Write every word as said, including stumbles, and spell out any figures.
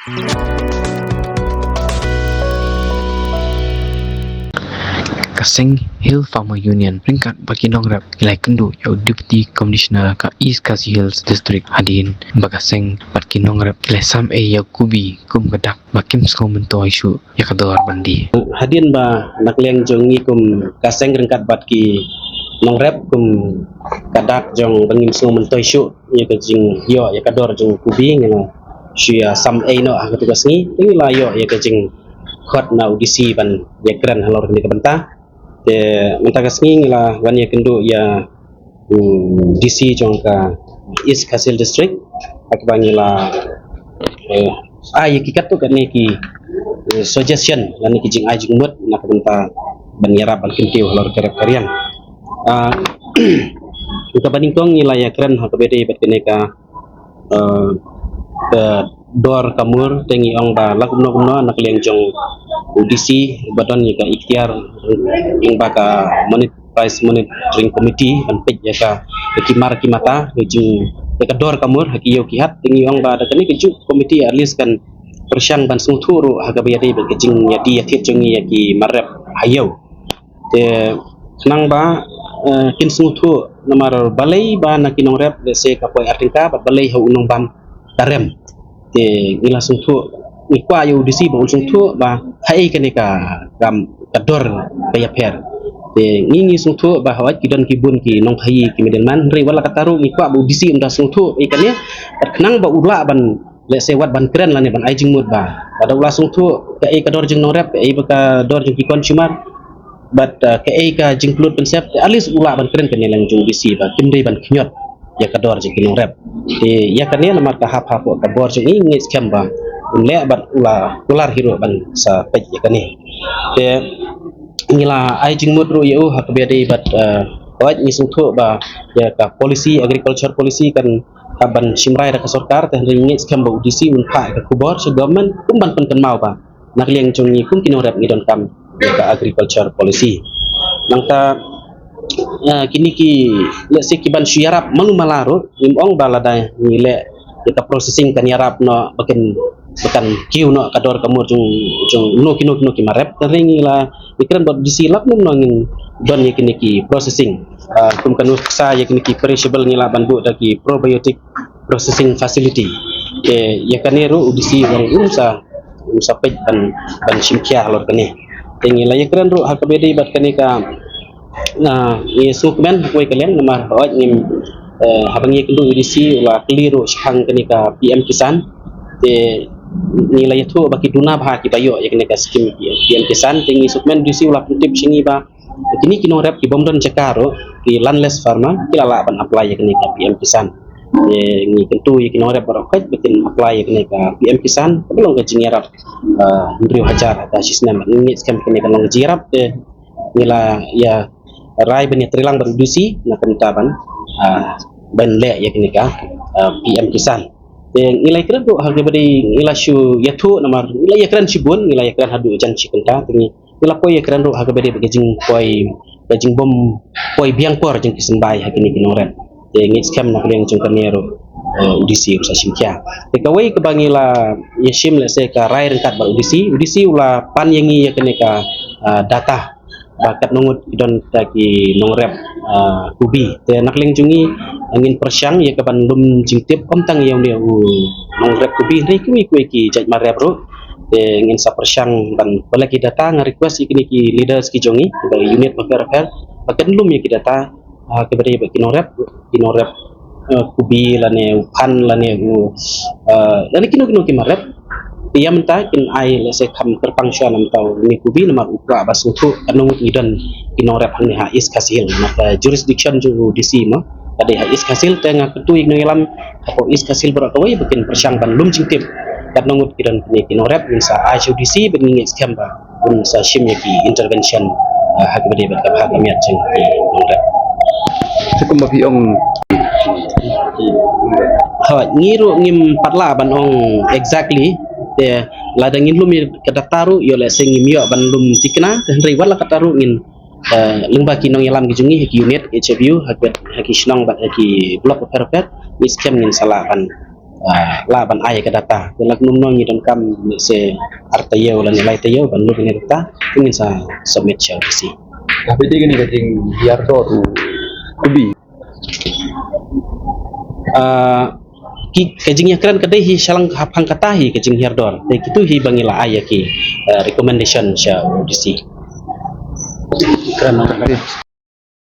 Ka seng Hill Farmer Union ryngkat bad ki nongrep ki la ïakynduh ïa u Deputy Commissioner ka East Khasi Hills District hadien ba ka seng bad ki nongrep ki la sam ei ïa u Kubi kum ka dak ba kim sngew myntoi shuh ïa ka dor ban die. Hadien ba na ka liang jong ngi kum ka seng ryngkat bad ki nongrep kum ka dak jong ba ngim sngew myntoi shuh ïa ka jingïoh ïa ka dor jong u Kubi, ngi la shu ïa sam ei noh ha katu ka sngi, te ngi la ïoh ïa ka jingkhot na u D C ban ïakren halor kane ka bynta. Te mynta ka sngi ngi la wan ïakynduh ïa u D C jong ka East Khasi Hills District, ha kaba ngi la, eh, ai ïa ki katto katne ki, eh, suggestion lane ki jingai jingmut na ka bynta ban ïarap ban kyntiew halor ka rep ka riang. Ah, kaba nyngkong ngi la ïakren ha kaba ïadei bad kane ka, eh, ka dor ka mur, te ngi ong ba la kumno kumno na ka liang jong u D C ba don ïa ka iktiar lyngba ka monit-, price monitoring committee ban peit ïa ka, ïa ki mar ki mata, ïa jing, ïa ka dor ka mur ha ki ïew ki hat, te ngi ong ba da kane kajuh ka committee at least kan pyrshang ban sngewthuh ruh ha kaba ïadei bad ka jingïadie ïathied jong ngi ïa ki mar rep ha ïew. Te khnang ba, eh, kin sngewthuh namar balei ba na ki nongrep lehse ka poi ar tyngka bad balei ha u nongbam ka rem. Te ngi la sngewthuh, ngi kwah ïa u D C ba un sngewthuh ba haei kane ka, ka, ka dor ka ïapher. Te ngi, ngi sngewthuh ba hooid ki don ki bun ki nongkhaïi ki middleman, hynrei wat la katta ruh ngi kwah ba u D C un da sngewthuh ïa kane, bad khnang ba u lah ban lehse wat ban kren lane ban ai jingmut ba lada u la sngewthuh kaei ka dor jong nongrep, kaei ba ka dor jong ki consumer, bad, uh, kaei ka jingpynlut pynsep, te at least u lah ban kren kane lang jong u D C ba kim dei ban khñiot ïa ka dor jong ki nongrep. Te ïa kane namar ka hap hapoh ka bor jong ngi, ngi ngeit skhem ba un leh bad u la kular hi ruh ban sa peit ïa kane. Te ngi la ai jingmut ruh ïa u ha kaba ïadei bad, uh, hooid ngi sngewthuh ba ïa ka policy, agriculture policy kan hap ban shim rai da ka sorkar, te hynrei ngi ngeit skhem ba u D C un phah ïa ka khubor sha government kum ban pynkynmaw ba na ka liang jong ngi kum ki nongrep ngi donkam ïa ka agriculture policy. Nangta, eh, kine ki, lehse ki ban shu ïarap malu mala ruh, ngim ong ba lada ngi leh ïa ka processing kan ïarap noh ba kan, ba kan kiew noh ka dor ka mur jong, jong no ki, no ki, no ki mar rep, te hynrei ngi la ïakren bad u D C lak mum noh ngin don ïa kine ki processing. Ah, kum ka nuksa ïa kine ki perishable ngi lah ban buh da ki probiotic processing facility. Te ïa kane ruh u D C u ong un sa, un sa peit ban, ban shim khia halor kane. Te ngi la ïakren ruh ha kaba ïadei bad kane ka, ah, ngi sngewkmen ha kawei ka liang namar hooid ngim, eh, haba ngi ïakynduh u D C u la kylli ruh shaphang kane ka P M Kisan. Te ngi la ïathuh ba ki duna bha kiba ïoh ïa kane ka skim P M Kisan. Te ngi sngewkmen u D C u la pyntip sha ngi ba kine ki nongrep ki bym don jaka ruh, ki landless farmer, ki la lah ban apply ïa kane ka P M Kisan. Te ngi kyntu ïa ki nongrep baroh khoit ba kin apply ïa kane ka P M Kisan, kaba long ka jingïarap, ah, hynriew hajar ha ka shisnem. Ngi ngeit skhem kane ka long ka jingïarap, te ngi la ïa rai ban ïatreilang bad u D C na ka bynta ban, ah, ban leh ïa kane ka, ah, P M Kisan. Te ngi la ïakren ruh ha kaba dei, ngi la shu ïathuh namar ngi la ïakren shibun, ngi la ïakren haduh jan shi kynta, te ngi ngi la poi ïakren ruh ha kaba dei bad ka jingpoi, ka jingbym poi biang por jong ki symbai ha kine ki nongrep. Te ngi ngeit skhem na ka liang jong kane ruh, eh, u D C ruh sa shim khia. Te kawei kaba ngi la ïashim lehse ka rai ryngkat bad u D C, u D C u la pan ïa ngi ïa kane ka, ah, data ba katno ngut ki don kita ki nongrep, ah, kubi. Te na ka liang jong ngi ngin pyrshang ïa ka ban lum jingtip ym tang ïa une u nongrep kubi, hynrei kiwei kiwei ki jait mar rep ruh. Te ngin sa pyrshang ban pynlait ki data, nga request ïa kine ki leaders ki jong ngi kiba unit bapher bapher ba kin lum ïa ki data, ah, kiba dei bad ki nongrep, ki nongrep, eh, kubi lane u phan lane u, eh, lane kino kino ki mar rep. Te ïa mynta kin ai lehse kham kyrpang shuwa na mynta une u kubi namar u kwah ba sngewthuh katno ngut ngi don ki nongrep hangne ha East Khasi Hills namar ka jurisdiction jong u D C mo ka dei ha East Khasi Hills. Te nga kyntu ïa ki nongïalam hapoh East Khasi Hills baroh kawei ba kin pyrshang ban lum jingtip katno ngut ki don kine ki nongrep, ngin sa ai sha u D C ba ngi ngeit skhem ba un sa shim ïa ki intervention, ah, ha kaba dei bad ka bha ka miat jong ki nongrep. Te kumba phi ong. Ha, ngi ruh ngim pat lah ban ong exactly. Te lada ngin lum ïa ka data ruh, ïoh lehse ngim ïoh ban lum thikna, te hynrei wat la katta ruh ngin, eh, lyngba ki nongïalam ki jong ngi ha ki unit, H F U, ha ki, ha ki shnong bad ha ki block bapher bapher, ngi skhem ngin sa lah ban ah, lah ban ai ka data. Te lada kumno ngi donkam se ar taïew lane lai taïew ban lut ïa ka data, ngin sa submit sha U D C. Ka phi dei kane ka jinghiar dor u kubi. Ah, ki, ka jingïakren ka dei hi shalang hapdeng kata hi ka jinghiar dor. Te kitu hi ba ngi la ai ïa ki, ah, recommendation sha U D C. Kren nang kata.